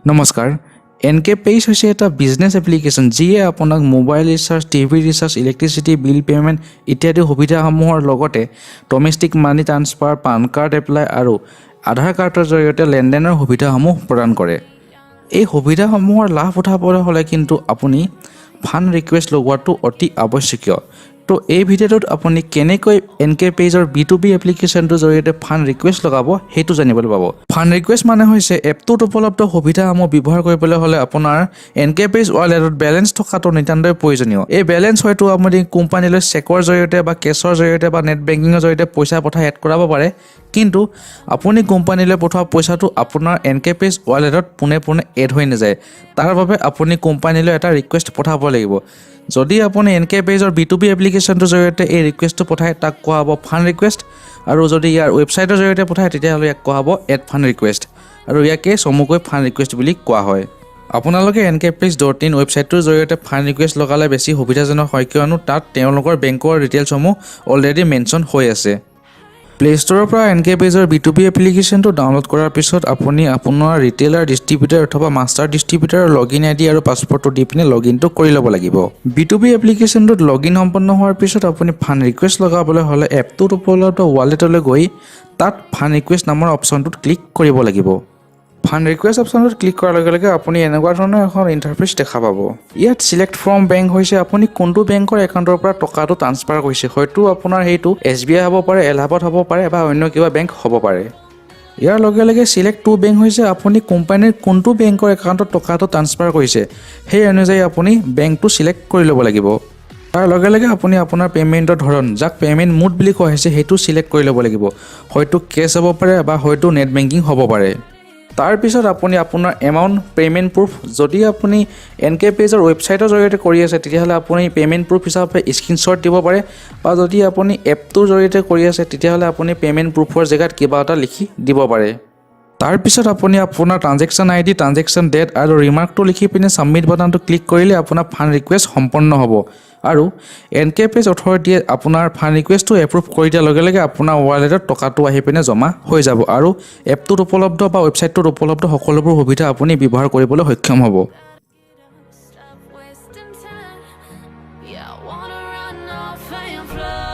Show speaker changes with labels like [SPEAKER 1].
[SPEAKER 1] নমস্কাৰ। N K page হৈছে এটা বিজনেছ এপ্লিকেশ্যন, যিয়ে আপোনাক mobile recharge, TV recharge, electricity bill payment ইত্যাদি সুবিধাসমূহৰ লগতে domestic money transfer, PAN card apply আৰু আধাৰ কাৰ্ডৰ জৰিয়তে লেনদেনৰ সুবিধাসমূহ প্ৰদান কৰে। এই সুবিধাসমূহৰ লাভ উঠাবলৈ হ'লে কিন্তু আপুনি ফাণ্ড ৰিকুৱেষ্ট লগোৱাটো অতি আৱশ্যকীয়। তো এই ভিডিঅ'টোত আপুনি কেনেকৈ এন কে পেজৰ বি টু বি এপ্লিকেশ্যনটোৰ জৰিয়তে ফাণ্ড ৰিকুৱেষ্ট লগাব, সেইটো জানিবলৈ পাব। ফাণ্ড ৰিকুৱেষ্ট মানে হৈছে এপটোত উপলব্ধ সুবিধাসমূহ ব্যৱহাৰ কৰিবলৈ হ'লে আপোনাৰ এন কে পেজ ৱালেটত বেলেঞ্চ থকাটো নিতান্তই প্ৰয়োজনীয়। এই বেলেঞ্চ হয়তো আপুনি কোম্পানীলৈ চেকৰ জৰিয়তে বা কেছৰ জৰিয়তে বা নেট বেংকিঙৰ জৰিয়তে পইচা পঠাই এড কৰাব পাৰে। কিন্তু আপুনি কোম্পানীলৈ পঠোৱা পইচাটো আপোনাৰ এন কে পেজ ৱালেটত পোনে পোনে এড হৈ নাযায়। তাৰ বাবে আপুনি কোম্পানীলৈ এটা ৰিকুৱেষ্ট পঠাব লাগিব। যদি আপুনি এন কে পেজৰ বি টু বি এপ্লিকেশ্যনটোৰ জৰিয়তে এই ৰিকুৱেষ্টটো পঠায়, তাক কোৱা হ'ব ফাণ্ড ৰিকুৱেষ্ট আৰু যদি ইয়াৰ ৱেবছাইটৰ জৰিয়তে পঠায়, তেতিয়াহ'লে ইয়াক কোৱা হ'ব এড ফাণ্ড ৰিকুৱেষ্ট আৰু ইয়াকে চমুকৈ ফাণ্ড ৰিকুৱেষ্ট বুলি কোৱা হয়। আপোনালোকে N K page dot in ৱেবছাইটটোৰ জৰিয়তে ফাণ্ড ৰিকুৱেষ্ট লগালে বেছি সুবিধাজনক হয়, কিয়নো তাত তেওঁলোকৰ বেংকৰ ডিটেইলছসমূহ অলৰেডি মেনশ্যন হৈ আছে। প্লে ষ্ট'ৰৰ পৰা এন কে পেজৰ বি টু বি এপ্লিকেশ্যনটো ডাউনলোড কৰাৰ পিছত আপুনি আপোনাৰ ৰিটেইলাৰ, ডিষ্ট্ৰিবিউটাৰ অথবা মাষ্টাৰ ডিষ্ট্ৰিবিউটাৰৰ লগ ইন আই ডি আৰু পাছৱৰ্ডটো দি পিনে লগ ইনটো কৰি ল'ব লাগিব। বি টু বি এপ্লিকেশ্যনটোত লগ ইন সম্পন্ন হোৱাৰ পিছত আপুনি ফাণ্ড ৰিকুৱেষ্ট লগাবলৈ হ'লে এপটোত উপলব্ধ ৱালেটলৈ গৈ তাত ফাণ্ড ৰিকুৱেষ্ট নামৰ অপশ্যনটোত ক্লিক কৰিব লাগিব। ফাণ্ড ৰিকুৱেষ্ট অপশ্যনটোত ক্লিক কৰাৰ লগে লগে আপুনি এনেকুৱা ধৰণৰ এখন ইণ্টাৰফেচ দেখা পাব। ইয়াত চিলেক্ট ফ্ৰম বেংক হৈছে আপুনি কোনটো বেংকৰ একাউণ্টৰ পৰা টকাটো ট্ৰান্সফাৰ কৰিছে। হয়তো আপোনাৰ সেইটো এছ বি আই হ'ব পাৰে, এলাহাবাদ হ'ব পাৰে বা অন্য কিবা বেংক হ'ব পাৰে। ইয়াৰ লগে লগে চিলেক্ট টু বেংক হৈছে আপুনি কোম্পানীৰ কোনটো বেংকৰ একাউণ্টত টকাটো ট্ৰান্সফাৰ কৰিছে, সেই অনুযায়ী আপুনি বেংকটো চিলেক্ট কৰি ল'ব লাগিব। তাৰ লগে লগে আপুনি আপোনাৰ পে'মেণ্টৰ ধৰণ, যাক পে'মেণ্ট মোড বুলি কোৱা হৈছে, সেইটো চিলেক্ট কৰি ল'ব লাগিব। হয়তো কেছ হ'ব পাৰে বা হয়তো নেট বেংকিং হ'ব পাৰে। তাৰপিছত আপুনি আপোনাৰ এমাউণ্ট, পে'মেণ্ট প্ৰুফ, যদি আপুনি এন কে পেজৰ ৱেবছাইটৰ জৰিয়তে কৰি আছে, তেতিয়াহ'লে আপুনি পে'মেণ্ট প্ৰুফ হিচাপে স্ক্ৰীনশ্বট দিব পাৰে বা যদি আপুনি এপটোৰ জৰিয়তে কৰি আছে, তেতিয়াহ'লে আপুনি পে'মেণ্ট প্ৰুফৰ জেগাত কিবা এটা লিখি দিব পাৰে। তাৰপিছত আপুনি আপোনাৰ ট্ৰানজেকশ্যন আই ডি, ট্ৰানজেকশ্যন ডেট আৰু ৰিমাৰ্কটো লিখি পিনে ছাবমিট বাটনটো ক্লিক কৰিলে আপোনাৰ ফাণ্ড ৰিকুৱেষ্ট সম্পন্ন হ'ব আৰু এন কে পেজ অথৰিটিয়ে আপোনাৰ ফাণ্ড ৰিকুৱেষ্টটো এপ্ৰুভ কৰি দিয়াৰ লগে লগে আপোনাৰ ৱালেটত টকাটো আহি পিনে জমা হৈ যাব আৰু এপটোত উপলব্ধ বা ৱেবছাইটটোত উপলব্ধ সকলোবোৰ সুবিধা আপুনি ব্যৱহাৰ কৰিবলৈ সক্ষম হ'ব।
[SPEAKER 2] Stop wasting time. Yeah, I wanna run off and fly.